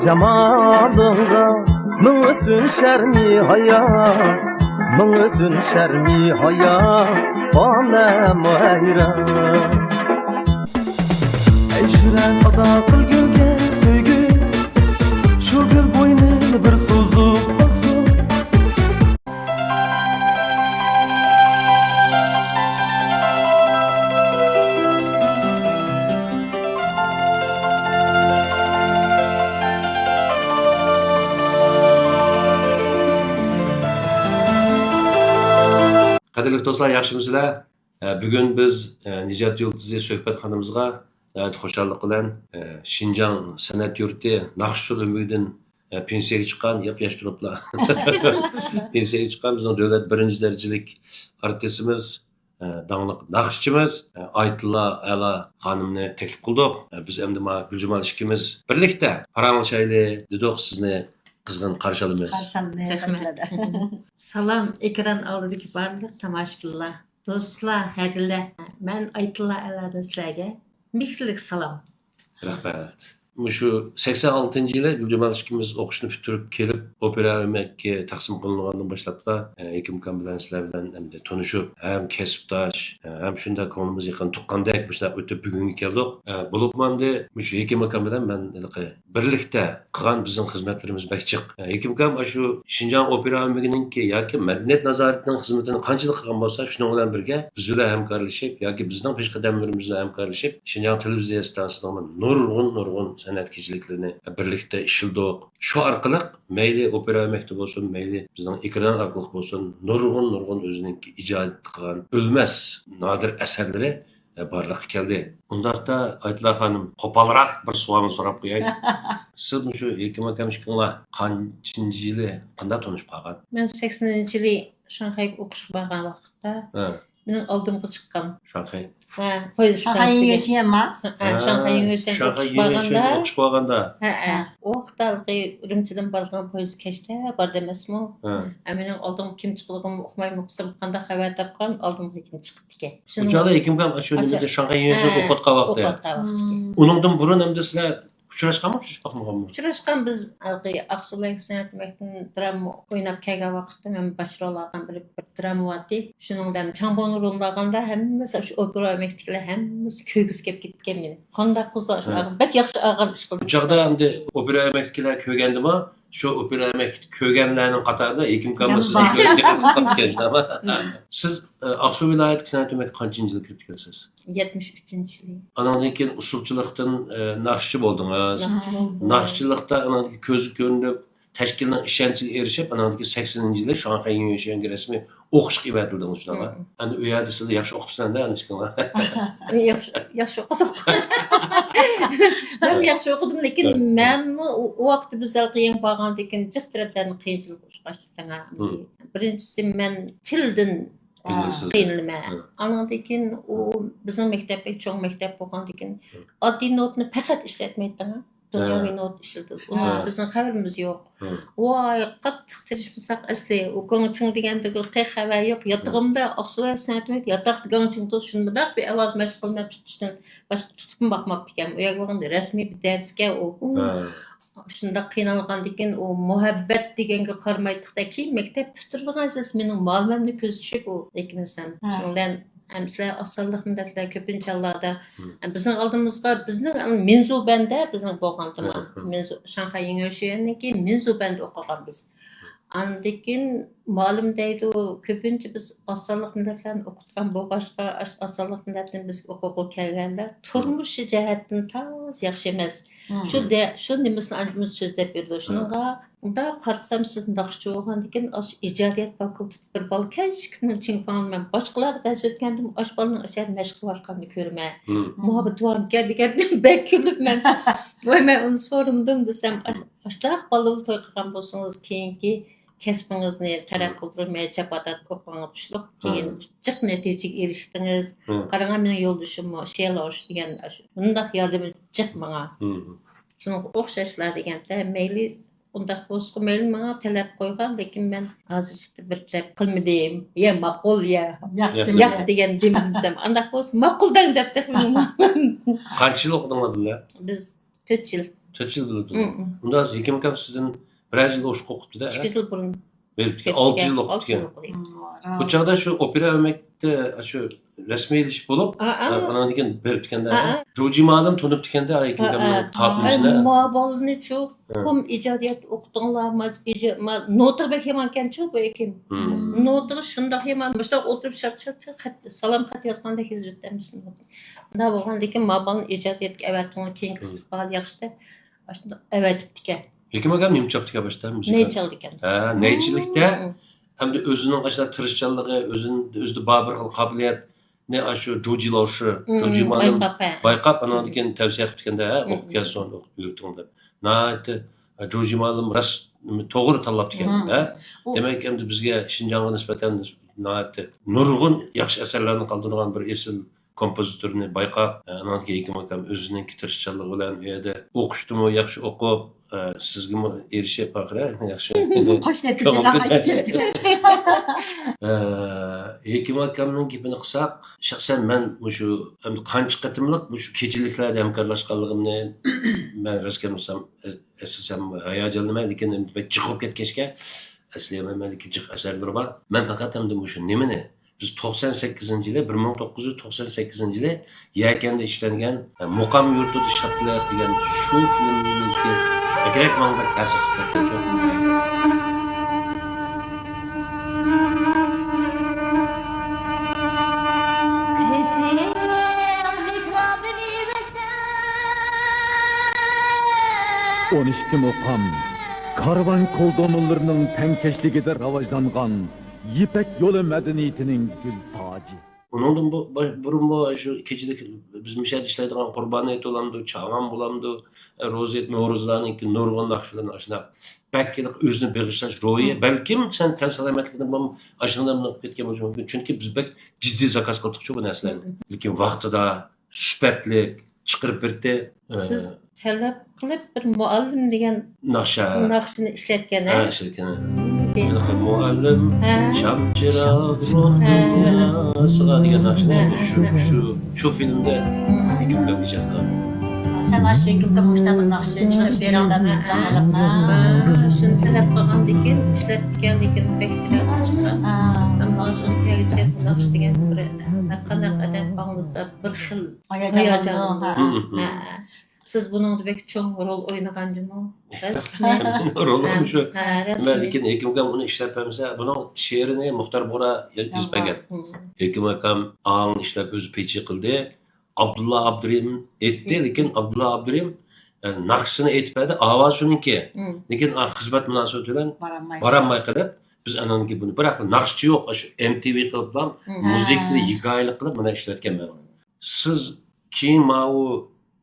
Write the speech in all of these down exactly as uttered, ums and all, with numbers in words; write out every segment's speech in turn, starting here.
جامالىڭغا مىڭسۇن شەرمى ھايا، مىڭسۇن شەرمى ھايا، ئالەم ھەيران. ئەي شۈرەن ئاتا قىل گۈلگە سۆيگۈ، شۇ گۈل بوينىنى بىر سوزۇپ باقسۇن. قەدىرلىك دوستلار، ياخشىمۇسىلەر؟ ئە، بۈگۈن بىز، ئە، نىجات يۇلتۇزى سۆھبەتخانىمىزغا ناھايىتى خۇشاللىق بىلەن، ئە، شىنجاڭ سەنئەت يۇرتى ناخشىچىلار ئۆمىكىدىن، ئە، پېنسىيەگە چىققان، ياپياش تۇرۇپلا پېنسىيەگە چىققان بىزنىڭ دۆلەت بىرىنچى دەرىجىلىك ئارتىسىمىز، ئە، داڭلىق ناخشىچىمىز، ئە، ئايتىللا ئەلا خانىمنى تەكلىپ قىلدۇق. ئە، بىز ئەمدى ما گۈلجامال ئىككىمىز بىرلىكتە پاراڭلىشايلى دېدۇق، سىزنى قىزغىن قارشى ئالىمىز. قارشى ئالىمىز، رەھمەت. سالام، ئېكران ئالدىدىكى بارلىق تاماشىبىنلار، دوستلار، ھەدىلەر. مەن ئايتىللا ئەلادىن سىلەرگە مېھىرلىك سالام. رەھمەت. مۇشۇ سەكسەن ئالتىنچى يىلى گۈلجامال ئىككىمىز ئوقۇشنى پۈتتۈرۈپ كېلىپ، ئوپېرا ئۆمەككە تەقسىم قىلىنغاندىن باشلاپلا، ئە، ھېكىم ئاكام بىلەن سىلەر بىلەن ئەمدى تونۇشۇپ، ھەم كەسىپداش، ئە، ھەم شۇنداق كۆڭلىمىز يېقىن تۇغقاندەك مۇشۇنداق ئۆتۈپ بۈگۈنگە كەلدۇق. ئە، بولۇپمۇ ئەمدى مۇشۇ ھېكىم ئاكام بىلەن مەن ھېلىقى بىرلىكتە قىلغان بىزنىڭ خىزمەتلىرىمىز بەك جىق. ئە، ھېكىم ئاكام ئاشۇ شىنجاڭ ئوپېرا ئۆمىكىنىڭكى ياكى مەدەنىيەت نازارىتىنىڭ خىزمىتىنى قانچىلىك قىلغان بولسا، شۇنىڭ بىلەن بىرگە بىز بىلەن ھەمكارلىشىپ ياكى بىزنىڭ پېشقەدەملىرىمىز بىلەن ھەمكارلىشىپ، شىنجاڭ تېلېۋىزىيە ئىستانسىسىنىڭ نۇرغۇن، نۇرغۇن سەنئەت كېچىلىكلىرىنى بىرلىكتە ئىشلىدۇق. شۇ ئارقىلىق مەيلى ئوپېرا ئۆمەكتە بولسۇن، مەيلى بىزنىڭ ئېكران ئارقىلىق بولسۇن، نۇرغۇن، نۇرغۇن ئۆزىنىڭكى ئىجاد قىلغان ئۆلمەس نادىر ئەسەرلىرى بارلىققا كەلدى. ئۇنداقتا ئايتىللا خانىم، قوپالراق بىر سوئالنى سوراپ قوياي. سىز مۇشۇ ھېكىم ئاكام ئىككىڭلار قانچىنچى يىلى قانداق تونۇشۇپ قالغان؟ مەن سەكسىنىنچى يىلى شاڭخەيگە ئوقۇشقا بارغان ۋاقىتتا، ھە، مېنىڭ ئالدىمغا چىققان. شاڭخەي. ھە، پويىز شاڭخەي ئىستانسىسىگە. يۈنگۈشيەن ما؟ س-، ھە، ھە، شاڭخەي يۈنگۈشيەنگە شاڭخەي ئوقۇشقا يۈنگۈشيەنگە بارغاندا. ئوقۇشقا بارغاندا. ھە، ھە. ھە. ئۇ ۋاقىتتا ھېلىقى ئۈرۈمچىدىن بارىدىغان پويىز كەچتە بارىدۇ ئەمەسمۇ؟ ھە. ھە، مېنىڭ ئالدىمغا كىم چىقىدىغىنىنى ئۇقمايمۇ قىسىم قانداق خەۋەر تاپقان، ئالدىمغا ھېكىم چىقىپتىكەن. شۇنىڭ ئۇ چاغدا ھېكىم ئاكام شۇ ئاشۇ نېمىدە شاڭخەي يۈنگۈشيەنگە ھە، ئوقۇۋاتقان ۋاقتى. ئوقۇۋاتقان ۋاقىتتىكەن. مم. ئۇنىڭدىن بۇرۇن ئەمدى سىلەر ئۇچراشقانمۇ، ئۇچرىشىپ باقمىغانمۇ؟ ئۇچراشقان بىز، ھېلىقى ئاقسۇ ۋىلايەت سەنئەت ئۆمەكتىن دراما ئويناپ كەلگەن ۋاقىتتا مەن باش رول ئالغان بىر، بىر دراما بارتى. شۇنىڭدا ھەم چاڭبوننى رولىنى ئالغاندا ھەممىسى شۇ ئوپېرا ئۆمەكتىكىلەر ھەممىسى كۆرگۈسى كەپ كېتىپتىكەن مېنى. قانداق قىزلار شۇنداق ھە. بەك ياخشى ئالغان ئىش قىلدى. ئۇ چاغدا ئەمدى ئوپېرا ئۆمەكتىكىلەر كۆرگەندىمۇ، شۇ ئوپېرا ئۆمەكتە كۆرگەنلەرنىڭ قاتارىدا ھېكىم ئاكام مەن سىزنى بار. كۆرۈپ دىققەت قىلىپ قاپتىكەن، شۇنداقمۇ؟ مم. سىز، ئە، ئاقسۇ ۋىلايەتلىك سەنئەت ئۆمەككە قانچىنچى يىلى كىرىپ كەلسىز؟ يەتمىش ئۈچىنچى يىلى. ئانىڭدىن كېيىن ئۇسسۇلچىلىقتىن، ئە، ناخشىچى بولدىڭىز. ناخشىچى بولدۇم. ناخشىچىلىقتا ئانىڭدىن كېيىن كۆزگە كۆرۈنۈپ، تەشكىلنىڭ ئىشەنچىگە ئېرىشىپ، ئانىڭدىن كېيىن سەكسىنىنچى يىلى شاڭخەي يۈنگۈشيەنگە رەسمىي ئوقۇشقا ئەۋەتىلدىڭىز، شۇنداقمۇ؟ مم. ئەنە ئۇ يەردە سىزنى ياخشى ئوقۇتۇپسەن-دە، ئەنە ئىككىڭلار. ياخشى، ياخشى ئوقۇدۇق. مەن ياخشى ئوقۇدۇم، لېكىن ھە. مەنمۇ ئۇ، ئۇ ۋاقىتتا بىز ھېلىقى يېڭى بارغاندىن كېيىن جىق تەرەپلەردىن قىيىنچىلىق ئۇچراشتۇق دەڭا. مم. بىرىنچىسى، مەن تىلدىن قىينىلىسىز. قىينىلىمەن. ھە. ئانىڭدىن كېيىن ئۇ بىزنىڭ مەكتەپ بەك چوڭ مەكتەپ بولغاندىن كېيىن ھە. ئاددىي نوتىنى پەقەت ئىشلەتمەيتتىڭ. دۇنياۋى ھە. نوتا ئىشلىتىدۇ. ئۇنىڭ ھە. بىزنىڭ خەۋىرىمىز يوق. ھە. ۋاي، قاتتىق تىرىشمىساق ئەسلى ئۇ گاڭچىڭ دېگەندىكى تېخى خەۋەر يوق. ھە. ياتىقىمدا ئاقسۇ ۋىلايەت سەنئەت ئۆمىكى ياتاقتا گاڭچىڭ توس شۇنداق بىر ئاۋاز مەشىق قىلىمەن تۇتۇشتىن باشقا تۇتۇپمۇ باقماپتىكەن. ئۇ يەرگە بارغاندا رەسمىي بىر دەرسكەن ئۇ. ھە. شۇنداق قىينالغاندىكىن ئۇ مۇھەببەت دېگەنگە قارىمايتتۇق-دە، كېيىن مەكتەپ پۈتتۈرىدىغان چاغدا مېنىڭ مۇئەللىمىمنى كۆزى چۈشۈپ ئۇ ھېكىم ھەسەن. ھە. شۇنىڭ بىلەن ئەمىسىلەر ئاقساقاللىق مىللەتلەر كۆپىنچە ھاللاردا، ھە. بىزنىڭ ئالدىمىزغا، بىزنىڭ مىنزۇبەندە بىزنىڭ بولغانتىما. ھە، ھە. مىنزۇ-، شاڭخەي يېڭىشۈەننىڭكى مىنزۇبەندە ئوقۇغان بىز. ئاندىن كېيىن مۇئەللىم دەيدۇ، كۆپىنچە بىز ئاقساقاللىق مىللەتلەرنى ئوقۇتقان بولغاچقا، ئاش-، ئاقساقاللىق مىللەتنى بىز ئوقۇغىلى كەلگەندە، ھە. تۇرمۇشى جەھەتتىن تازا ياخشى ئەمەس. ھە. شۇ دە-، شۇ نېمىسىنى ئاجىمۇ سۆزلەپ بېرىدۇ. ھە. شۇنىڭغا ئۇنداق قارىسام، سىز ناخشىچى بولغاندىكىن، ئاشۇ ئىجادىيەت فاكۇلتېتى بىر بالا كەچكىنىڭ چىڭ پاڭلىمەن. باشقىلارغا دەرس ئۆتكەندىمۇ، ئاشۇ بالىنىڭ ئاشۇ يەردە مەشىق قىلىۋاتقاننى كۆرىمەن. ھىم. مۇھەببىتى بارمىكەن دېگەندىن بەك كۈلۈپ مەن، ۋاي، مەن ئۇنى سورىمىدىم دېسەم، ئاش-، ئاشۇنداق بالىلار توي قىلغان بولسىڭىز، كېيىنكى كەسپىڭىزنى تەرەققىي ھىم. قىلدۇرماي، چاپا تارتىپ ئوقۇغىنىڭىز تۇشلۇق. ھىم. كېيىن جىق نەتىجىگە ئېرىشتىڭىز. ھىم. قاراڭا، مېنىڭ يولدىشىممۇ شيەن لاۋشۈ دېگەن ئاشۇ، مۇنداق ياردىمى جىق ماڭا. ھىم. شۇنىڭغا ئوخشاشلا دېگەندە، مەيلى ئۇنداق بولسىغۇ مەيلى ماڭا تەلەپ قويغان، لېكىن مەن ھازىرچە بىر تەرەپ قىلمىدىم. يا ماقۇل، يا ياق ياق دېمىدى. دېگەن دېمىسەم، ئانداق بولسا ماقۇل دەڭ دەپ تېخى. قانچە يىل ئوقۇدۇڭلار بىللە؟ بىز تۆت يىل. تۆت يىل بولدى. ئۇنداق ھېكىم ئاكام سىزدىن بىرەر يىل ئوشۇق ئوقۇپتۇ-دە. ئىككى يىل بۇرۇن. بېرىپتىكەن. ئالتە يىل ئوقۇپتىكەن. بۇ چاغدا شۇ ئوپېرا ئۆمەكتە شۇ رەسمىيلىشىپ بولۇپ، ئانان كېيىن بېرىپتىكەن-دە. جۇجى مالىم تونۇپتىكەن-دە، ھېكىم ئاكامنى. تاپمىسىلەر. ما بالىنى چۇ، قۇم ئىجادىيەت ئوقۇتۇڭلار، ما، ئىجا-، ما، نوتىرى بەك يامانكەنچۇ بۇ ھېكىم. نوتىرى شۇنداق يامان، مۇشۇنداق ئولتۇرۇپ شات، شات، شات خەت، سالام خەت يازغاندەك يېزىۋېتەممىش. شۇنداق بولغاندىكىن ما بالىنى ئىجادىيەتكە ئەۋەتىڭلار، كېيىنكى ئىستىقبالى ياخشى دەپ، ئاشۇنداق ئەۋەتىپتىكەن. ھېكىم ئاكام نېمە چاپتىكەن باشتا؟ نەي چالىدىكەن. ھە، نەيچىلىكتە ھەمدە ئۆزىنىڭ ئاشۇنداق تىرىشچانلىقى، ئۆزىنىڭ، ئۆزىدە بار بىر خىل قابىلىيەتنى ئاشۇ جۇجى لوشى، جۇجى مالىم بايقاپ، ئاناندىن كېيىن تەۋسىيە قىپتىكەن-دە، ھە، ئوقۇپ كەلسۇن، ئوقۇپ يۈرتۈڭ دەپ. ناھايىتى، ھە، جۇجى مالىم راست توغرا تاللاپتىكەن، ھە. دېمەك، ئەمدى بىزگە شىنجاڭغا نىسبەتەن ناھايىتى نۇرغۇن ياخشى ئەسەرلەرنى قالدۇرغان بىر ئېسىل كومپوزىتورنى بايقاپ، ئانان كېيىن ھېكىم ئاكام ئۆزىنىڭكى تىرىشچانلىقى بىلەن ئۇ يەردە ئوقۇشنىمۇ ياخشى ئوقۇپ، سىزگىمۇ ئېرىشىپ ئاخىرى ياخشى. قوش نەتىجىلەر قايتىپ كەلدى. ھېكىم ئاكامنىڭ گېپىنى قىلساق، شەخسەن مەن مۇشۇ ئەمدى قانچە قېتىملىق مۇشۇ كېچىلىكلەردە ھەمكارلاشقانلىقىمنى مەن راست گەپ قىلسام، ئەسلىسەم ھاياجانلىنىمەن، لېكىن ئەمدى بەك جىق بولۇپ كەتكەچكە ئەسلىيەلمەيمەن، لېكىن جىق ئەسەرلىرى بار. مەن پەقەت ئەمدى مۇشۇ نېمىنى، بىز توقسان سەككىزىنچى يىلى، بىر مىڭ توققۇز يۈز توقسان سەككىزىنچى يىلى يەكەندە ئىشلەنگەن، ئە، مۇقام يۇرتىدا شادلىق دېگەن شۇ فىلىمنىڭكى بەكرەك ماڭا بىر تەسىر قىلىپ كەتكەن شۇ. ئون ئىككى مۇقام، كارۋان كولدۇنلىرىنىڭ تەڭكەشلىكىدە راۋاجلانغان يىپەك يولى مەدەنىيىتىنىڭ گۈل تاجى. ئۇنىڭدىن بۇ، بۇرۇنمۇ شۇ كېچىلىك بىز مۇشۇ يەردە ئىشلەيدىغان قۇربان ھېيت بولامدۇ، چاغان بولامدۇ، روزا ھېيت، نورۇزلارنىڭكى نۇرغۇن ناخشىلىرىنى ئاشۇنداق بەك ھېلىقى ئۆزىنى بېغىشلاش روھى، بەلكىم سەن تەن سالامەتلىكىدىن بولۇپ ئاشۇنداق بولۇپ كەتكەن بولۇشى مۇمكىن. چۈنكى بىز بەك جىددىي زاكاز قىلدۇقچۇ بۇ نەرسىلەرنى. لېكىن ۋاقتىدا، سۈپەتلىك چىقىرىپ بېرىپتۇ. سىز تەلەپ قىلىپ بىر مۇئەللىم دېگەن ناخشا. ناخشىنى ئىشلەتكەن، ھە؟ ھە، ئىشلەتكەن. ھېلىقى مۇئەللىم، ھە. شام چىراغ روھ دۇنياسىغا دېگەن ناخشىنى شۇ، شۇ، شۇ فىلىمدە ھېكىم ئاكام ئىجاد قىلغان. سەن ئاشۇ ھېكىم ئاكام مۇشۇنداق بىر ناخشا ئىشلەپ بېرىڭ دەپ. شۇنى تەلەپ قىلغاندىكىن، ئىشلەپتىكەن، لېكىن بەك چىرايلىق چىققان. ئەمما ئاشۇ كەلگۈچە بۇ ناخشا دېگەن بىر ھەر قانداق ئادەم ئاڭلىسا بىر خىل ھاياجانلىنىدۇ. ھە. سىز بۇنىڭدا بەك چوڭ رول ئوينىغان جۇمۇ. رەسمىي. رول ھە، شۇ. ھە، رەسمىي. لېكىن ھېكىم ئاكام ئۇنى ئىشلەپ بەرمىسە، بۇنىڭ شېئىرىنى مۇختار بۇغرا يېزىپ بەرگەن. ھېكىم ئاكام ئاڭنى ئىشلەپ ئۆزى پىچى قىلدى. ئابدۇللا ئابدۇرېھىم ئېيتتى، لېكىن ئابدۇللا ئابدۇرېھىم، ئە، ناخشىسىنى ئېيتىپ بەردى، ئاۋازى شۇنىڭكى. لېكىن، ئا، خىزمەت مۇناسىۋىتى بىلەن بارالماي قېلىپ، بىز ئانانكى بۇنى، بىراق ناخشىچى يوق، ئاشۇ ئېم تى ۋى قىلىپلا، مۇزىكىنى ھېكايىلىك قىلىپ، مانا ئىشلەتكەن مەن. سىز كېيىن ماۋۇ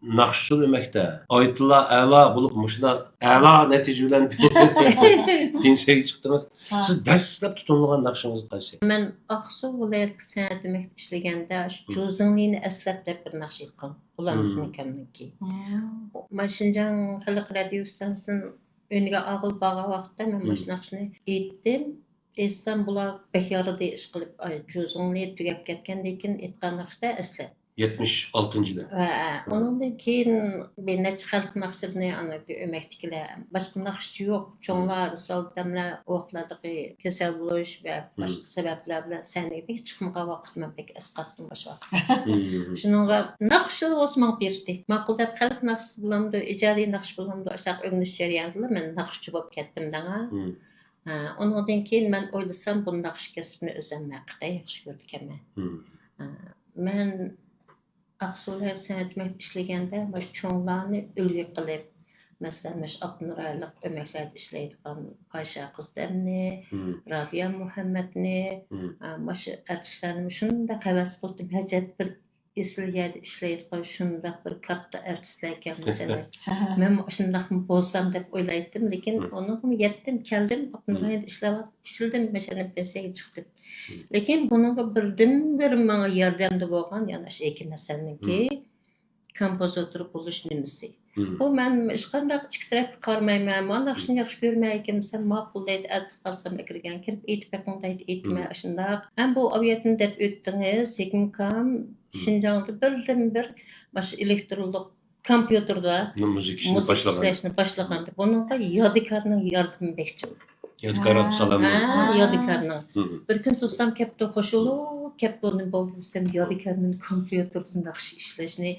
ناخشىچىلىق ئۆمەكتە ئايتۇللا ئەلا بولۇپ، مۇشۇنداق ئەلا نەتىجە بىلەن پېنسىيەگە چىقتىڭىز. سىز دەسلەپ تۇتۇنغان ناخشىڭىز قايسى؟ مەن ئاقسۇ ۋىلايەتلىك سەنئەت ئۆمەكتە ئىشلىگەندە، شۇ جۇزىڭلىنى ئەسلەپ دەپ بىر ناخشا ئېيتقان، غۇلامھەسەن ئاكامنىڭكى. مانا شىنجاڭ خەلق رادىيو ئىستانسىسىدىن ئۈنگە ئاغىل بارغان ۋاقىتتا مەن مۇشۇ ناخشىنى ئېيتتىم. ئېيتسام، بۇلار بەك يارىدى ئىشقىلىپ، ئاي، جۇزۇڭلى تۈگەپ كەتكەندىن كېيىن ئېيتقان ناخشىدا ئەسلەپ. يەتمىش ئالتىنچى يىلى. ۋە، ھە. ئۇنىڭدىن كېيىن بىر نەچچە خەلق ناخشىلىرىنى ئانا ئۆمەكتىكىلەر، باشقا ناخشىچى يوق، چوڭلار، رىسالە ئادەملەر ئۇ ۋاقىتلاردىكى كېسەل بولۇش ۋە باشقا سەۋەبلەر بىلەن سەھنىگە بەك چىقمىغان ۋاقىت، مەن بەك ئەسقاتتىم ئاشۇ ۋاقىتتا. شۇنىڭغا ناخشىچىلار بولسا ماڭا بېرىپتۇ. ماقۇل دەپ، خەلق ناخشىسى بولامدۇ، ئىجادىي ناخشا بولامدۇ، ئاشۇنداق ئۆگىنىش جەريانىدىلا مەن ناخشىچى بولۇپ كەتتىم دەڭا. ھە، ئۇنىڭدىن كېيىن مەن ئويلىسام، بۇ ناخشا كەسپىنى ئۆزۈم ھەقىقەتەن ياخشى كۆرىدىكەنمەن. ھە، مەن ئاقسۇ ۋىلايەت سەنئەت ئۆمەكتە ئىشلىگەندە، مۇشۇ چوڭلارنى ئۈلگە قىلىپ، مەسىلەن، مۇشۇ ئاپتونوم رايونلۇق ئۆمەكلەردە ئىشلەيدىغان پاشا قىزدەمنى، رابىيە مۇھەممەتنى، ئا، مۇشۇ ئارتىسلارنى شۇنداق ھەۋەس قىلدىم، ئەجەب بىر ئېسىل يەردە ئىشلەيدىغان شۇنداق بىر كاتتا ئارتىسلار ئىكەن، مەسىلەن، مەنمۇ ئاشۇنداقمۇ بولسام دەپ ئويلايتتىم، لېكىن ئۇنىڭغىمۇ يەتتىم، كەلدىم، ئاپتونوم رايوندا ئىشلەپ، ئىشلىدىم، مەشەدىن پېنسىيەگە چىقتىم. لېكىن بۇنىڭغا بىردىنبىر ماڭا ياردەمدە بولغان يەنە شۇ ھېكىم ھەسەننىڭكى كومپوزىتور بولۇش نېمىسى. بۇ مەن ھېچقانداق ئىككى تەرەپكە قارىمايمەن، مانا ناخشىنى ياخشى كۆرمەيكەنسەن، ماقۇل دەيدۇ، ئەتىسى قالسام ئەكىرگەن كىرىپ ئېيتىپ بېقىڭ دەيدۇ، ئېيتىمەن ئاشۇنداق. ھەم بۇ ئاۋىيەتنى دەپ ئۆتتىڭىز، ھېكىم ئاكام، شىنجاڭدا بىردىنبىر مانا شۇ ئېلېكترونلۇق كومپيۇتېردا مۇزىكا ئىشىنى مۇزىكا باشلىغان. ئىشلەشنى باشلىغاندا، بۇنىڭغا يادىكارنىڭ ياردىمى بەك چوڭ. يادىكار ئابدۇسالامنىڭ. ھە، يادىكارنىڭ. مم. بىر كۈنى دوستام كەپتۇ، خوش بولۇپ كەپتۇ، نېمە بولدى دېسەم، يادىكار مېنى كومپيۇتېردا ناخشا ئىشلەشنى،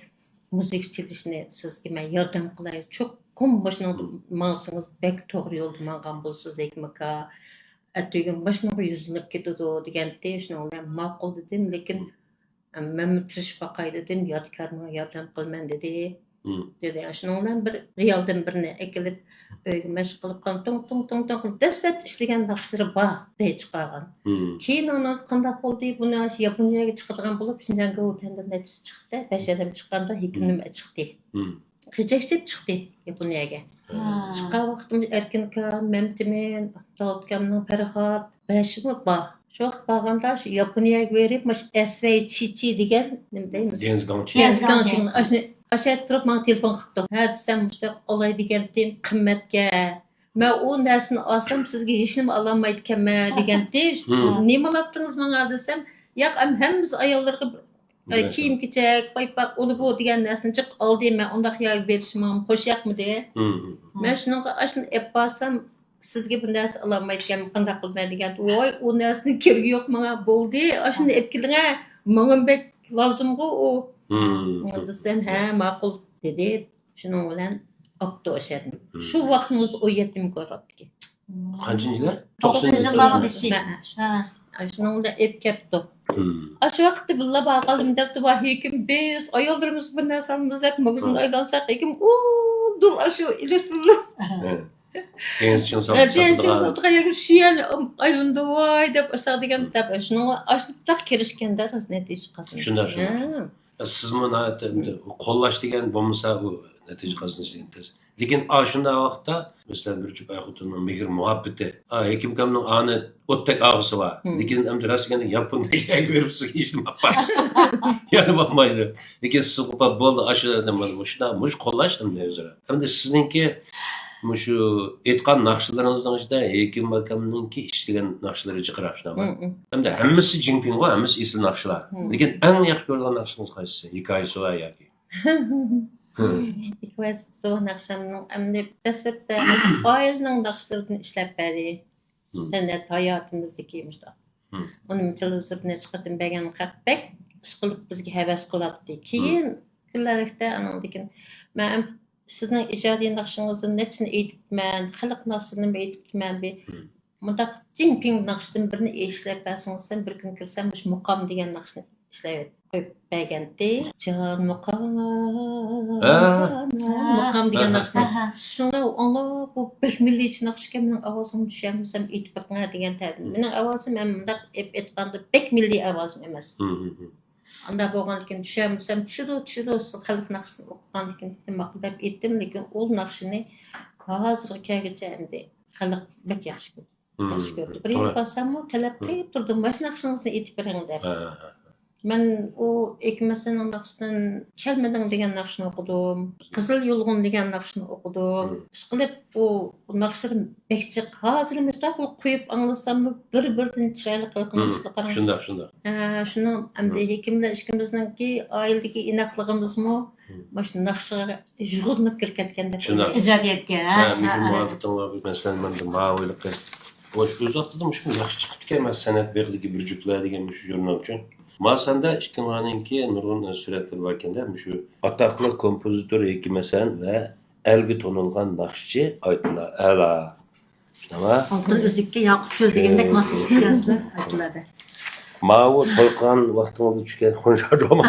مۇزىكا چېلىشنى سىزگە مەن ياردەم قىلاي. چوقۇم مۇشۇنىڭدا ماڭسىڭىز بەك توغرا يولدا ماڭغان بولىسىز، ھېكىم ئاكا. ئەتىگۈن مۇشۇنىڭغا يۈزلىنىپ كېتىدۇ دېگەنتى، شۇنىڭ بىلەن ماقۇل دېدىم، لېكىن مەنمۇ تىرىشىپ باقاي دېدىم، يادىكار ماڭا ياردەم قىلىمەن دېدى. مم. دېدى. شۇنىڭ بىلەن بىر رىيالدىن بىرنى ئەكېلىپ ئۆيگە مەشىق قىلىپ قالدىم. توڭ، توڭ، توڭ، توڭ قىلىپ دەسلەپتە ئىشلىگەن ناخشىلىرى بار، دەي چىقارغان. مم. كېيىن ئانا قانداق بولدى؟ بۇنى ئاشۇ ياپونىيەگە چىقىدىغان بولۇپ، شىنجاڭ گوۋۇ تەندىن نەچچىسى چىقتى. بەش ئادەم چىققاندا ھېكىم نېمە چىقتى. مم. غىچەكچىپ چىقتى ياپونىيەگە. ھا. چىققان ۋاقتىمدا ئەركىن ئاكا، مەمتىمىن، داۋۇت ئاكامنىڭ پەرھات، بەشىمۇ بار. شۇ ۋاقىت بارغاندا شۇ ياپونىيەگە بېرىپ، مۇشۇ ئەسۋەي چىچى دېگەن نېمە دەيمىز؟ دېنىز گاڭچى. دېنىز دېنىز گاڭچىڭنى ئاشۇنى ئاشۇ تۇرۇپ ماڭا تېلېفون قىپتۇ. ھە دېسەم، مۇشۇنداق ئالاي دېگەنتىم، قىممەتكە. مەن ئۇ نەرسىنى ئالسام سىزگە ھېچنېمە ئالالمايدىكەنمەن دېگەنتى. مم. نېمە ئالاپتىڭىز ماڭا دېسەم، ياق ئەم ھەممىسى ئاياللارغا ئە، كىيىم كېچەك، پايپاق، ئۇنى بۇ دېگەن نەرسىنى جىق ئالدى. مەن ئۇنداق يەرگە بېرىشىم ماڭا خوش ياقمىدى. مم. مەن شۇنىڭغا ئاشۇنى ئېلىپ بارسام سىزگە بىر نەرسە ئالالمايدىكەن، قانداق قىلىمەن دېگەن. ۋاي ئۇ نەرسىنىڭ كېرىكى يوق ماڭا، بولدى ئاشۇنى ئېلىپ كېلىڭە، ماڭا بەك لازىمغۇ ئۇ. مم. دېسەم ھە ماقۇل دېدى. شۇنىڭ بىلەن ئاپتۇ ئاشۇ يەردىن. مم. شۇ ۋاقىتنىڭ ئۆزىدە ئون يەتتە مىڭ كوي قاپتىكەن. قانچىنچى يىلى؟ توققۇزىنچى يىللارنىڭ بېشى. ھە. ھە. شۇنىڭ بىلەن ئېلىپ كەپتۇ. مم. ئاشۇ ۋاقىتتا بىللا بارغانلىرىم دەپتۇ، ۋاي ھېكىم بىز ئاياللىرىمىزغا بىر نەرسە ئالىمىز دەپ ماگىزىندا ئايلانساق ھېكىم ئۇدۇل ئاشۇ ئېلىپ. تېنىس چىڭ سالىدىغان يەرگە شۇ يەرنى ئايلىنىدۇ ۋاي دەپ ئاشۇ دېگەن دەپ شۇنىڭغا ئاشۇنداق كىرىشكەندە راست نەتىجە چىققان. شۇنداق، شۇنداق. سىزمۇ ناھايىتى ئەمدى قوللاش دېگەن بولمىسا ئۇ نەتىجە قازىنىش دېگەن تەس. لېكىن ئاشۇنداق ۋاقىتتا مەسىلەن بىر جۈپ ئەر خوتۇننىڭ مېھىر مۇھەببىتى، ھېكىم ئاكامنىڭ ئانى ئوتتەك ئاغىسى بار. لېكىن ئەمدى راست دېگەندە ياپوندا يەرگە بېرىپ سىزگە ھېچنېمە ئاپارمىسا يەنە بولمايدۇ. لېكىن سىز قوپاپ بولدى ئاشۇ مۇشۇنداق مۇشۇ قوللاش ئەمدى ئۆزئارا. ئەمدى سىزنىڭكى مۇشۇ ئېيتقان ناخشىلىرىڭىزنىڭ ئىچىدە ھېكىم ئاكامنىڭكى ئىشلىگەن ناخشىلىرى جىقراق شۇنداقمۇ؟ ئەمدى ھەممىسى جىڭپىڭغۇ، ھەممىسى ئېسىل ناخشىلار. لېكىن ئەڭ ياخشى كۆرىدىغان ناخشىڭىز قايسىسى؟ ھېكايىسى بار ياكى؟ ھېكايىسى بار ناخشامنىڭ ئەمدى دەسلەپتە ئائىلىنىڭ ناخشىلىرىدىن ئىشلەپ بەردى. سەنئەت ھاياتىمىزدىكى مۇشۇنداق. ئۇنى تېلېۋىزوردىن چىقىرىپ بەرگەن خەق بەك ئىشقىلىپ بىزگە ھەۋەس قىلاتتى. كېيىن كۈنلەرلىكتە ئانىڭدىن كېيىن مەن سىزنىڭ ئىجادىي ناخشىڭىزدىن نەچچىنى ئېيتىپتىمەن، خەلق ناخشىلىرىنى ئېيتىپتىمەن. بى مۇنداق جىڭپىڭ ناخشىدىن بىرنى ئىشلەپ بەرسىڭىز دېسەم، بىر كۈنى كىرسەم مۇشۇ مۇقام دېگەن ناخشىنى ئىشلەپ قويۇپ بەرگەنتى. جان مۇقام، جانان مۇقام دېگەن ناخشىنى. شۇڭا ئاڭلاپ بۇ بەك مىللىيچە ناخشىكەن، مېنىڭ ئاۋازىمغا چۈشەلمىسەم ئېيتىپ بېقىڭە دېگەنتى. مېنىڭ ئاۋازىم ھەم مۇنداق ئېيتقاندا بەك مىللىي ئاۋازىم ئەمەس. ئانداق بولغاندىكىن چۈشەلمىسەم چۈشىدۇ، چۈشىدۇ، سىز خەلق ناخشىسىنى ئوقۇغاندىكىن دېدىم، ماقۇل دەپ ئېيتتىم، لېكىن ئۇ ناخشىنى ھازىرغا كەلگۈچە ئەمدى خەلق بەك ياخشى كۆردى. ياخشى كۆردى. بىر يەرگە بارساممۇ تەلەپ قىلىپ تۇردۇم، مانا شۇ ناخشىڭىزنى ئېيتىپ بېرىڭ دەپ. مەن ئۇ ھېكىم ھەسەننىڭ ناخشىسىدىن كەلمىدىڭ دېگەن ناخشىنى ئوقۇدۇم. قىزىل يۇلغۇن دېگەن ناخشىنى ئوقۇدۇم. ئىشقىلىپ بۇ ناخشىلىرىم بەك جىق. ھازىر مۇشۇنداق قىلىپ قويۇپ ئاڭلىساممۇ بىر-بىرىدىن چىرايلىق قىلىپ ناخشىلار قاراڭ. شۇنداق، شۇنداق. ھە، شۇنىڭ ئەمدى ھېكىم بىلەن ئىككىمىزنىڭكى ئائىلىدىكى ئىناقلىقىمىزمۇ مانا شۇ ناخشىغا يۇغۇرۇنۇپ كىرىپ كەتكەن دەپ شۇنداق. ئويلايمەن. ئىجادىيەتكە، ھە، ھە، ھە، مېھىر ھە. مۇھەببىتىڭلار، مەسىلەن، مەندە ماۋۇ ھېلىقى. ئۇ ئۆز ۋاقتىدا مۇشۇ ياخشى چىقىپتىكەن، مەن سەنئەت بېغىدىكى بىر جۈپلەر دېگەن مۇشۇ ژۇرنال ئۈچۈن. مانا سەندە ئىككىڭلارنىڭكى نۇرغۇن سۈرەتلىرى باركەن-دە، مۇشۇ ئاتاقلىق كومپوزىتور ھېكىم ھەسەن ۋە ئەلگە تونۇلغان ناخشىچى ئايتۇللا ئەلا. شۇنداقمۇ؟ ئالتۇن ئۈزۈككە ياقۇت كۆز دېگەندەك ماسلىشىپ كەلگەنسىلەر ئايتۇللادە. ماۋۇ توي قىلغان ۋاقتىڭىزدا چۈشكەن خۇنژا دوما.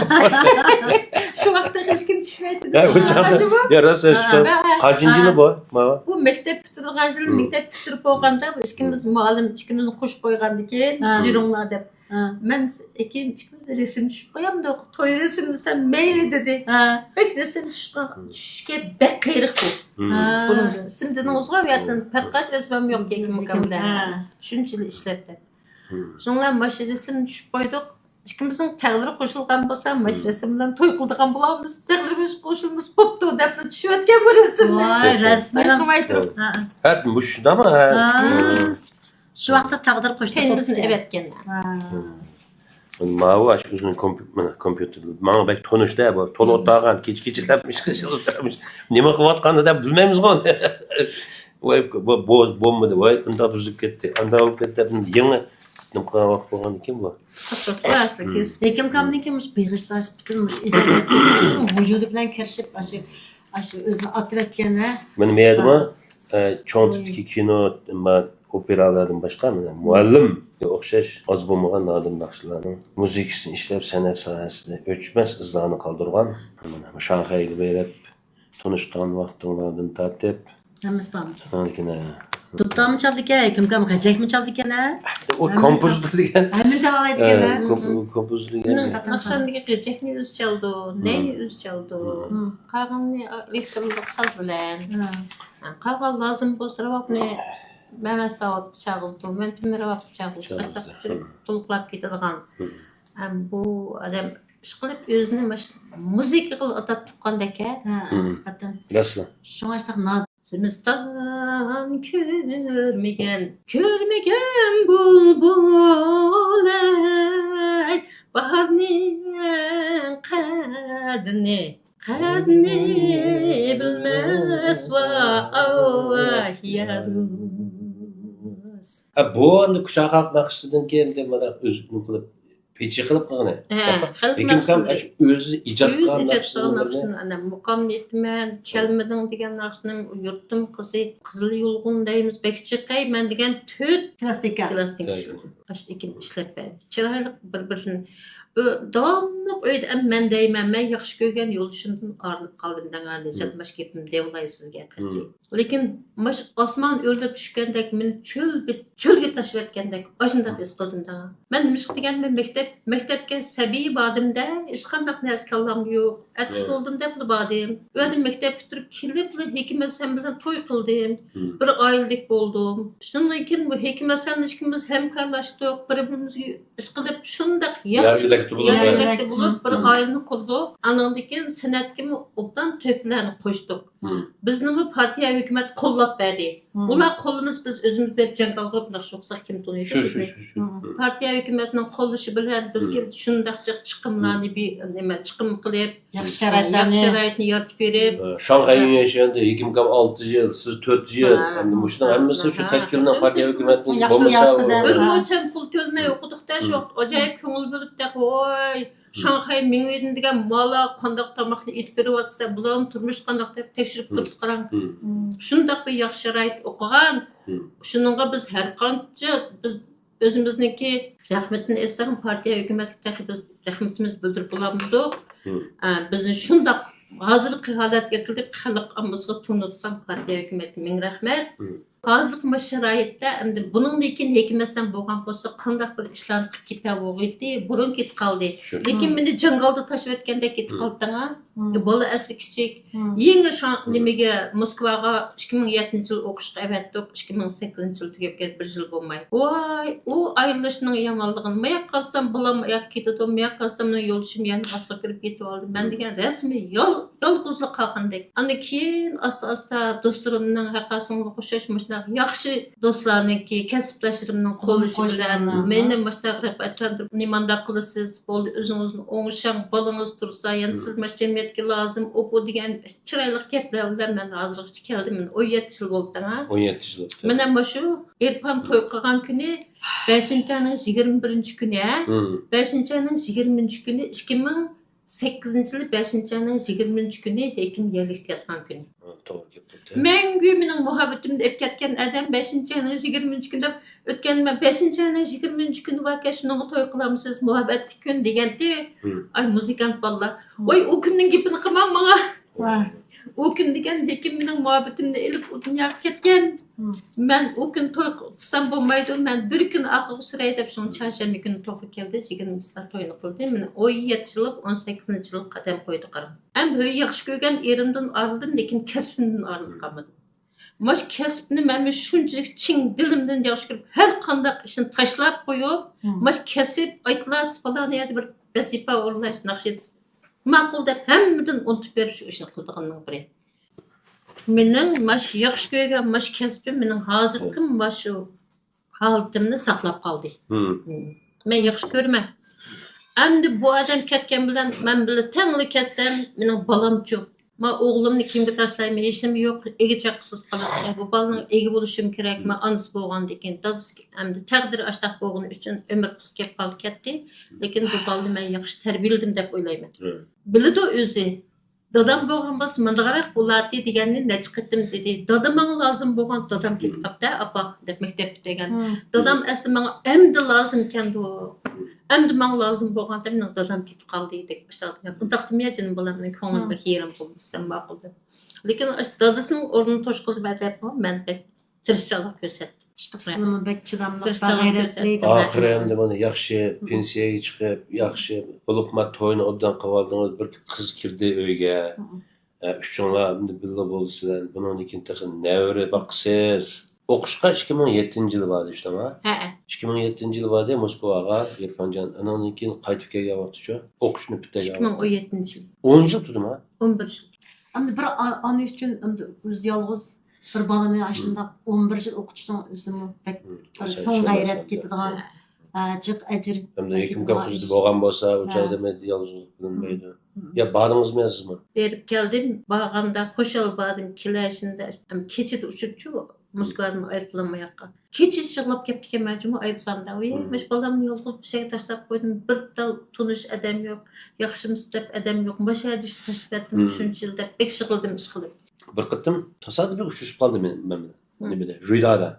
شۇ ۋاقىتتا ھېچكىم چۈشمەيتتى. يا، بۇ چاغدا، يا، راست، يا، شۇ ھە. قانچىنچى يىلى بۇ؟ ماۋۇ؟ بۇ مەكتەپ پۈتتۈرىدىغان يىل، مەكتەپ پۈتتۈرۈپ بولغاندا بۇ ئىككىمىز مۇئەللىم ئىككىمىزنى قوشۇپ قويغاندىكىن، يۈرۈڭلار دەپ. مەن ئېكىم ئىككىمىز رەسىم چۈشۈپ قويامدۇق، توي رەسىمى دېسەم مەيلى دېدى. بەك رەسىم چۈشكە، چۈشۈشكە بەك قېرىق بۇ. بۇنىڭدىن سىم دېدىڭىزغۇ، بۇ يەردىن پەقەت رەسىمىم يوق ئىككىم ئۇكام بىلەن. شۇنچىلىك ئىشلەپتە. شۇنىڭ بىلەن مانا شۇ رەسىمنى چۈشۈپ قويدۇق. ئىككىمىزنىڭ تەقدىرى قوشۇلغان بولسا، مانا شۇ رەسىم بىلەن توي قىلىدىغان بولارمىز. تەقدىرىمىز قوشۇلمىسا بوپتۇ دەپلا چۈشۈۋەتكەن بۇ رەسىمنى. ۋاي، رەسمىي. توي قىلماي تۇرۇپ. ھە. ھە، مۇشۇنداقمۇ؟ ھە. ھە. شۇ ۋاقىتتا تەقدىر قوشتى. كەينىمىزدىن ئەۋەتكەن. ھە. ماۋۇ ئاشۇ ئۆزىنىڭ كومپيۇ-، مانا، كومپيۇتېرى ماڭا بەك تونۇشتى بۇ. تولا ئولتۇرغان، كېچە-كېچىلەپ ئىش قىلىشىدۇ. نېمە قىلىۋاتقاننى دەپ بىلمەيمىزغۇ. ۋاي، بۇ، بۇ بولمىدى، ۋاي، ئۇنداق بۇزۇلۇپ كەتتى، ئانداق بولۇپ كەتتى دەپ يېڭى نېمە قىلغان ۋاقىت بولغان ئىكەن بۇ. ھېكىم كامنىڭكى مۇشۇ بېغىشلاش، پۈتۈن مۇشۇ ئىجادىيەتكە پۈتۈن ۋۇجۇدى بىلەن كىرىشىپ، ئاشۇ، ئاشۇ ئۆزىنى ئاتىۋەتكەن، ھە؟ مانا مۇ يەردىمۇ، ھە. ئە، چوڭ تىپتىكى كىنو، ما-، ئوپېرالىردىن باشقا، مانا، مۇئەللىمگە ئوخشاش ئاز بولمىغان نادىر ناخشىلارنىڭ مۇزىكىسىنى ئىشلەپ، سەنئەت ساھەسىدە ئۆچمەس ئىزلارنى قالدۇرغان. مانا شاڭخەيگە بېرىپ تونۇشقان ۋاقتىڭلاردىن تارتىپ، ھەممىسى بارمىكىن؟ ھە، لېكىن، ھە. دۇتارمۇ چالىدىكەن، ھېكىم كام غەجەكمۇ چالىدىكەن، ھە؟ ئۇ ھەممىنى كومپوزىتور دېگەن. ھەممىنى چالالايدىكەن، ھە، ھە؟ كومپ-، كومپوزىتور دېگەن. مېنىڭ ناخشامدىكى غەجەكنى ئۆزى چالىدۇ، نەينى ئۆزى چالىدۇ. قالغىنىنى ئېلېكتىرونلۇق ساز بىلەن. قالغان لازىم بولسا راۋابنى مەمەت ساۋۇتقا چالغۇزىدۇ، مەمتىمىن راۋابقا چالغۇزىدۇ. ئاشۇنداق تولۇقلاپ كېتىدىغان. ھەم بۇ ئادەم ئىشقىلىپ ئۆزىنى مۇشۇ مۇزىكىغىلا ئاتاپ تۇغقاندەك ھە. ھە، ھەقىقەتەن. راستلا. شۇڭا شۇنداق نا-، زىمىستان كۆرمىگەن، كۆرمىگەن بۇلبۇلەي، باھارنىڭ قەدرىنى، قەدرىنى بىلمەس ۋاي، ۋاي، يا دوست. ھە، بۇ ئەمدى كۇچا خەلق ناخشىسىدىن كېيىن ئەمدى مانا ئۆزى نېمە قىلىپ پىچى قىلىپ قىلغىنى. ھە، خەلق ناخشىسىنى. ئۆزى ئىجاد قىلغان ناخشىسىنى، ئەنە، مۇقامنى ئېيتىمەن، كەلمىدىڭ دېگەن ناخشىنىڭ، يۇرتۇم قىزى، قىزىل يۇلغۇن دەيمىز، بەك چىقاي مەن دېگەن تۆت كلاسسىكا. كلاسسىكا. ئاشۇ ئىككىنى ئىشلەپ بەردى. چىرايلىق بىر-بىرىدىن. بۇ داۋاملىق ئۆيدە، ئەمما مەن دەيمەن، مەن ياخشى كۆرگەن يولدىشىمدىن ئايرىلىپ قالدىم دەڭ، نىجات، ماش گېپىمنى دەۋلاي سىزگە قەتئىي. لېكىن ماش ئاسمان ئۆرلەپ چۈشكەندەك، مېنى چۆلگە، چۆلگە تاشلىۋەتكەندەك ئاشۇنداق ھېس قىلدىم دەڭ. مەن نېمىشقا دېگەندىمەن، مەكتەپ، مەكتەپكە سەبىي باردىم-دە، ھېچقانداق نەرسە كاللامدا يوق. ئەتىس بولدۇم دەپلا باردىم. ئۇ يەردىن مەكتەپ پۈتتۈرۈپ كېلىپلا ھېكىم ھەسەن بىلەن توي قىلدىم. بىر ئائىلىلىك بولدۇم. شۇندىن كېيىن بۇ ھېكىم ھەسەن بىلەن ئىككىمىز ھەمكارلاشتۇق. بىر-بىرىمىزگە ئىشقىلىپ شۇنداق ياخشى يارلىكتە بولۇپ، بىر ئائىلىنى قۇردۇق. ئانىڭدىن كېيىن سەنئەتكىمۇ ئوبدان تۆھپىلەرنى قوشتۇق. بىزنىمۇ پارتىيە، ھۆكۈمەت قوللاپ بەردى. ئۇلار قوللىمىسا بىز ئۆزىمىز بېرىپ جەڭ قىلغۇپ ناخشا ئوقۇساق كىم تونۇيدۇ بىزنى؟ پارتىيە، ھۆكۈمەتنىڭ قوللىشى بىلەن بىزگە شۇنداق جىق چىقىملارنى بى-، نېمە، چىقىم قىلىپ، ياخشى شارائىتلارنى، ياخشى شارائىتنى يارىتىپ بېرىپ. شاڭخەي يۈنيەنشەندە ھېكىم كام ئالتە يىل، سىز تۆت يىل. ئەمدى مۇشۇنىڭ ھەممىسى شۇ تەشكىلنىڭ، پارتىيە، ھۆكۈمەتنىڭ بولمىسا، بىر موچەن پۇل تۆلىمەي ئوقۇدۇق-دە، شۇ ۋاقىت ئاجايىپ كۆڭۈل بۆلۈپ، تېخى ۋاي، شاڭخەي مىڭۋېيدىن دېگەن مالا قانداق تاماقنى ئېتىپ بېرىۋاتىسە، بۇلارنىڭ تۇرمۇشى قانداق دەپ تەكشۈرۈپ تۇرۇپ قاراڭ. شۇنداق بىر ياخشى شارائىت ئوقۇغان. شۇنىڭغا بىز ھەر قانچە بىز ئۆزىمىزنىڭكى رەھمىتىنى ئېيتساق، پارتىيە، ھۆكۈمەتكە تېخى بىز رەھمىتىمىزنى بىلدۈرۈپ بولالمىدۇق. ئە، بىزنى شۇنداق ھازىرقى ھالەتكە كېلتۈرۈپ، خەلق ئاممىسىغا تونۇتقان پارتىيە، ھۆكۈمەتكە مىڭ رەھمەت. ھازىرقى مۇشۇ شارائىتتا ئەمدى بۇنىڭدىن كېيىن ھېكىم ھەسەن بولغان بولسا، قانداق بىر ئىشلارنى قىلىپ كېتەرغۇ ئىدى، بۇرۇن كېتىپ قالدى. لېكىن مېنى جاڭگالدا تاشلىۋەتكەندەك كېتىپ قالدىڭا. بالا ئەسلى كىچىك. يېڭى شاڭ-، نېمىگە، موسكۋاغا ئىككى مىڭ يەتتىنچى يىل ئوقۇشقا ئەۋەتتۇق. ئىككى مىڭ سەككىزىنچى يىل تۈگەپ كەتتى، بىر يىل بولماي. ۋاي، ئۇ ئايرىلىشنىڭ يامانلىقىنى. ماياققا قارىسام، بالام ئاياققا كېتىدۇ، ماياققا قارىسام، مېنىڭ يولدىشىم يەنە ھاسىغا كىرىپ كېتىۋالدى. مەن دېگەن رەسمىي يال-، يالغۇزلا قالغاندەك. ئاندىن كېيىن ئاستا-ئاستا دوستلىرىمنىڭ ھەققاسىڭلىغا ئوخشاش مۇشۇنداق ياخشى دوستلارنىڭكى، كەسىپداشلىرىمنىڭ قوللىشى بىلەن مېنى مۇشۇنداق رىغبەتلەندۈرۈپ، نېمانداق قىلىسىز، بولدى، ئۆزىڭىزنى ئوڭشاڭ، بالىڭىز تۇرسا، يەنە سىز ماش جەمئىيەتكە لازىم، ئۇ بۇ دېگەن چىرايلىق گەپلەر بىلەن مەن ھازىرغىچە كەلدىم. مېنى ئون يەتتە يىل بولدى ھە. ئون يەتتە يىل بولدى. مانا مۇشۇ ئېرپان توي قىلغان كۈنى بەشىنچى ئاينىڭ يىگىرمە بىرىنچى كۈنى ھە. بەشىنچى ئاينىڭ يىگىرمە بىرىنچى كۈنى، ئىككى مىڭ سەككىزىنچى يىلى بەشىنچى ئاينىڭ يىگىرمە بىرىنچى كۈنى ھېكىم يەرلىكتە ياتقان كۈنى. توغرا گەپ بوپتۇ. مەڭگۈ مېنىڭ مۇھەببىتىمنى ئېلىپ كەتكەن ئادەم بەشىنچى ئاينىڭ يىگىرمە بىرىنچى كۈنى دەپ ئۆتكەن، مەن بەشىنچى ئاينىڭ يىگىرمە بىرىنچى كۈنى باركەن، شۇنىڭغا توي قىلامسىز، مۇھەببەتلىك كۈن دېگەنتى. ئاي، مۇزىكانت بالىلار. ۋاي، ئۇ كۈننىڭ گېپىنى قىلماڭ ماڭا. ئۇ كۈن دېگەن ھېكىم مېنىڭ مۇھەببىتىمنى ئېلىپ ئۇ دۇنياغا كەتكەن. مەن ئۇ كۈنى توي قىلسام بولمايدۇ، مەن بىر كۈن ئارقىغا سۈرەي دەپ، شۇڭا چارشەنبە كۈنى توغرا كەلدى، يىگىرمىنچى توينى قىلدى. مېنى ئون يەتتە يىللىق، ئون سەككىزىنچى يىللىق قەدەم قويدى قاراڭ. ھەم ياخشى كۆرگەن ئېرىمدىن ئايرىلدىم، لېكىن كەسپىمدىن ئايرىلىپ قالمىدىم. ماش كەسىپنى مەنمۇ شۇنچىلىك چىن دىلىمدىن ياخشى كۆرۈپ، ھەر قانداق ئىشنى تاشلاپ قويۇپ، ماش كەسىپ، ئايتلاس، پالان يەردە بىر ۋەزىپە ئورۇنلاش ناخشا ماقۇل دەپ ھەممىدىن ئۇنتۇپ بېرىپ شۇ ئىشنى قىلىدىغاننىڭ بىرى. مېنىڭ ماش ياخشى كۆرگەن ماش كەسپىم مېنىڭ ھازىرقى ماشۇ ھالىتىمنى ساقلاپ قالدى. مەن ياخشى كۆرىمەن. ئەمدى بۇ ئادەم كەتكەن بىلەن مەن بىللە تەڭلا كەتسەم، مېنىڭ بالامچۇ؟ ما ئوغلۇمنى كىمگە تاشلايمەن؟ ھېچنېمە يوق، ئىگە چاقىسىز قالىدىكەن. بۇ بالىنىڭ ئىگە بولۇشىمۇ كېرەك، ما ئانىسى بولغاندىن كېيىن. دادىسى ئەمدى تەقدىرى ئاشۇنداق بولغىنى ئۈچۈن ئۆمۈر قىسقا كېلىپ قالدى، كەتتى. لېكىن بۇ بالىنى مەن ياخشى تەربىيەلىدىم دەپ ئويلايمەن. بىلىدۇ ئۆزى. دادام بولغان بولسا مۇنداقراق بولاتتى دېگەننى نەچچە قېتىم دېدى. دادا ماڭا لازىم بولغان، دادام كېتىپ قاپتۇ، ئاپا، دەپ مەكتەپكە دېگەن. دادام ئەسلى ماڭا ئەمدى لازىمكەندۇ، ئەمدى ماڭا لازىم بولغان دەپ مېنىڭ دادام كېتىپ قالدى دەپ ئىشلەپ. بۇنداقتىمۇ جېنىم بالام، مېنىڭ كۆڭلۈم بەك يېرىم بولدى دېسەم ماقۇل دەپ. لېكىن ئاشۇ دادىسىنىڭ ئورنىنى توشقۇزۇپ دەپمۇ مەن بەك تىرىشچانلىق كۆرسەتتىم. ئىشقىلىپ سىلىمۇ بەك چىداملىق، بەك غەيرەتلىك. ئاخىرى ئەمدى مانا ياخشى پېنسىيەگە چىقىپ، ياخشى بولۇپمۇ توينى ئوبدان قىلىۋالدىڭىز، بىر قىز كىردى ئۆيگە. ئە، ئۈچۈڭلار ئەمدى بىللە بولىسىلەر، بۇنىڭدىن كېيىن تېخى نەۋرە باقىسىز. ئوقۇشقا ئىككى مىڭ يەتتىنچى يىلى باردى، ئىشتىڭا؟ ھەئە. ئىككى مىڭ يەتتىنچى يىلى باردى موسكۋاغا، ئېرفانجان. ئانىڭدىن كېيىن قايتىپ كەلگەن ۋاقتىچۇ؟ ئوقۇشنى پۈتتۈرگەن. ئىككى مىڭ ئون يەتتىنچى يىل. ئون يىل تۇردىما؟ ئون بىر يىل. ئەمدى بىر ئا-، ئانا ئۈچۈن ئەمدى ئۆزى يالغۇز بىر بالىنى ئاشۇنداق ئون بىر يىل ئوقۇتۇشنىڭ ئۆزىمۇ بەك بىر چوڭ غەيرەت كېتىدىغان، ئە، جىق ئەجىر. ئەمدى ھېكىم كەم خىزىدى بولغان بولسا، ئۇ چاغدا يالغۇزلۇق بىلىنمەيدۇ. يا باردىڭىزمۇ يازىزمۇ؟ بېرىپ كەلدىم. بارغاندا خۇشال باردىم. كېلىشىندە، ئەم، كېچىدە ئۇچۇپچۇ موسكۋادىن ئايروپىلان ماياققا. كېچىسى يىغلاپ كەپتىكەنمەن جۇمۇ ئايروپىلاندا. ۋىي، مۇشۇ بالامنى يالغۇز بىر شەيگە تاشلاپ قويدۇم. بىر تال تونۇش ئادەم يوق. ياخشىمۇسىز دەپ ئادەم يوق. ماشۇ يەردە تاشلاپ كەتتىم شۇنچە يىل دەپ بەك يىغلىدىم ئىشقىلىپ. بىر قېتىم تاسادىپىي ئۇچرىشىپ قالدىم مەن، مەن بىلەن. نېمىدە؟ رۇيدادا.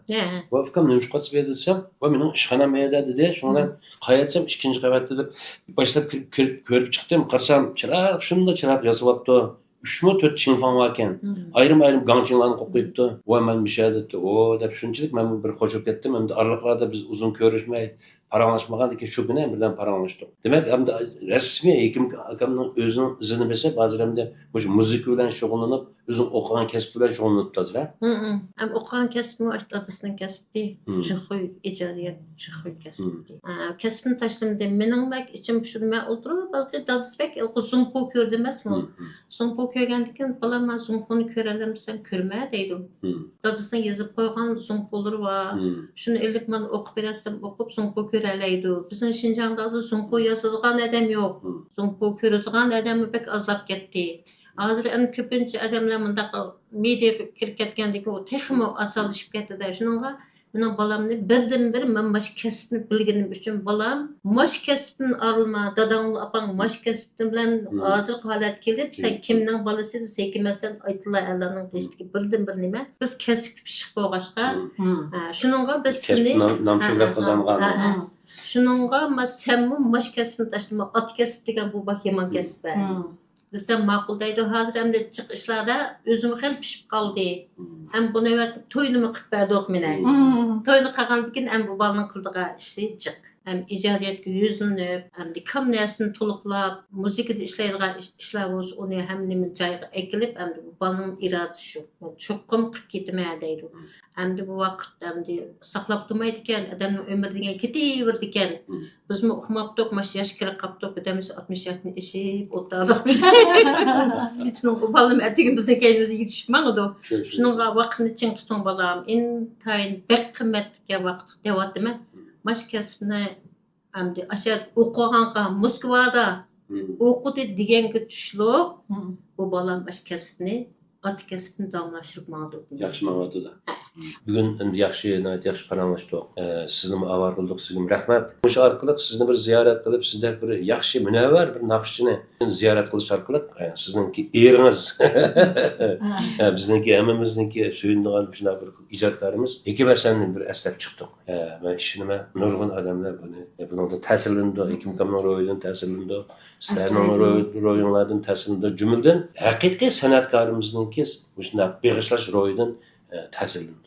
ۋە ئۇكام نېمە ئىش قىلىۋاتىسىز بۇ يەردە دېسەم، ۋە مېنىڭ ئىشخانام بۇ يەردە دېدى. شۇڭا مەن قايتسام ئىككىنچى قەۋەتتە دەپ باشلاپ كىرىپ، كىرىپ، كۆرۈپ چىقتىم. قارىسام، چىرايلىق، شۇنداق چىرايلىق ياسىۋاپتۇ. ئۈچمۇ تۆت چىڭفاڭ باركەن. ئايرىم-ئايرىم گاڭچىڭلارنى قويۇپ قويۇپتۇ. ۋاي، مانا مۇشۇ يەردە دەپتۇ. ئو، دەپ شۇنچىلىك مەن بىر خوش بولۇپ كەتتىم. ئەمدى ئارىلىقلاردا بىز ئۇزۇن كۆرۈشمەي، پاراڭلاشمىغان، لېكىن شۇ كۈنى بىردەم پاراڭلاشتۇق. دېمەك، ئەمدى رەسمىي ھېكىم ئاكامنىڭ ئۆزىنىڭ ئىزىنى بېسىپ، ھازىر ئەمدى مۇشۇ مۇزىكا بىلەن شۇغۇللىنىپ، ئۆزىنىڭ ئوقۇغان كەسپى بىلەن شۇغۇللىنىپتۇ ھازىر، ھە؟ ھىم، ھىم. ئەم، ئوقۇغان كەسپىمۇ ئاشۇ دادىسىنىڭ كەسپى. جىخۇي ئىجادىيەت، جىخۇي كەسپى. ئا، كەسپىنى تاشلىمىدى. مېنىڭ بەك ئىچىم پۇشىدى. مەن ئولتۇرۇپ، بەلكى دادىسى بەك ھېلىقى زۇڭپۇ كۆردى ئەمەسمۇ؟ زۇڭپۇ كۆرگەندىن كېيىن، بالام، مانا زۇڭپۇنى كۆرەلەمسەن، كۆرمە دەيدۇ. دادىسىنىڭ يېزىپ قويغان زۇڭپۇلىرى بار. شۇنى ئېلىپ مانا ئوقۇپ بېرەتسەم ئوقۇپ زۇڭپۇ كۆرەلەيدۇ. بىزنىڭ شىنجاڭدا ھازىر زۇڭپۇ يازىدىغان ئادەم يوق. زۇڭپۇ كۆرىدىغان ئادەممۇ بەك ئازلاپ كەتتى. ھازىر ئەمدى كۆپىنچە ئادەملەر مۇنداق مېدىياغا كىرىپ كەتكەندىن كېيىن ئۇ تېخىمۇ ئاسانلىشىپ كەتتى-دە. شۇنىڭغا مېنىڭ بالامنى بىردىنبىر مەن ماش كەسىپنى بىلگىنىم ئۈچۈن، بالام، ماش كەسىپتىن ئارىلما، داداڭلا ئاپاڭ ماش كەسىپتىن بىلەن ھازىرقى ھالەتكە كېلىپ، سەن كىمنىڭ بالىسى دېسە، ھېكىم ھەسەن ئايتۇللا ئەلانىڭ دېيىشىدىكى بىردىنبىر نېمە، بىز كەسىپ پىششىق بولغاشقا، ھە، شۇنىڭغا بىز سېنى نام شۆھرەت قازانغان. ھە، ھە. شۇنىڭغا ما سەنمۇ ماش كەسىپنى تاشلىما، ئات كەسىپ دېگەن بۇ بەك يامان كەسىپ. دېسەم ماقۇل دەيدۇ. ھازىر ئەمدى جىق ئىشلاردا ئۆزىمۇ خېلى پىشىپ قالدى. ھەم بۇ نۆۋەتتە توينىمۇ قىلىپ بەردۇق مېنى. توينى قىلغاندىن كېيىن ئەمدى بۇ بالىنىڭ قىلىدىغان ئىشى جىق. ھەم ئىجادىيەتكە يۈزلىنىپ، ئەمدى كام نەرسىنى تولۇقلاپ، مۇزىكىدا ئىشلەيدىغان ئىش-، ئىشلار بولسا ئۇنى ھەممە نېمىنى جايىغا ئەكېلىپ، ئەمدى بۇ بالىنىڭ ئىرادىسى شۇ. مەن چوقۇم قىلىپ كېتىمەن دەيدۇ. ئەمدى بۇ ۋاقىت ئەمدى ساقلاپ تۇرمايدىكەن، ئادەمنىڭ ئۆمرى دېگەن كېتىۋېرىدىكەن. بىزمۇ ئۇقماپتۇق، مانا شۇ ياش كىرىپ قاپتۇ، بىردەممىز ئاتمىش ياشتىن ئېشىپ ئولتۇردۇق. شۇنىڭ ئۇ بالىنىڭ ئەتىگۈن بىزنىڭ كەينىمىزگە يېتىشىپ ماڭىدۇ. شۇنىڭغا ۋاقىتنى چىڭ تۇتۇڭ بالام، ئىنتايىن بەك قىممەتلىك ۋاقىت دەۋاتىمەن. ماش كەسىپنى ئەمدى ئاشۇ ئوقۇغانغا موسكۋادا ئوقۇدى دېگەنگە تۇشلۇق، بۇ بالام ئاشۇ كەسىپنى ئاتا كەسپىنى داۋاملاشتۇرۇپ ماڭىدۇ. ياخشى ماڭىۋاتىدۇ. بۈگۈن ئەمدى ياخشى، ناھايىتى ياخشى پاراڭلاشتۇق. ئە، سىزنىمۇ ئاۋارە قىلدۇق، سىزگىمۇ رەھمەت. مۇشۇ ئارقىلىق سىزنى بىر زىيارەت قىلىپ، سىزدەك بىر ياخشى، مۇنەۋۋەر بىر ناخشىچىنى زىيارەت قىلىش ئارقىلىق، ئە، سىزنىڭكى ئېرىڭىز، ئە، بىزنىڭكى ھەممىمىزنىڭكى سۆيۈنىدىغان شۇنداق بىر ئىجادكارىمىز ھېكىم ھەسەننى بىر ئەسلەپ چىقتۇق. ئە، مەن ئىشىنىمەن، نۇرغۇن ئادەملەر بۇنى، بۇنىڭدىن تەسىرلىنىدۇ، ھېكىم ئاكامنىڭ روھىدىن تەسىرلىنىدۇ، سىلەرنىڭ روھىڭلاردىن تەسىرلىنىدۇ. جۈملىدىن ھەقىقىي سەنئەتكارىمىزنىڭكى مۇشۇنداق بېغىشلاش روھىدىن، ئە، تەسىرلىنىدۇ.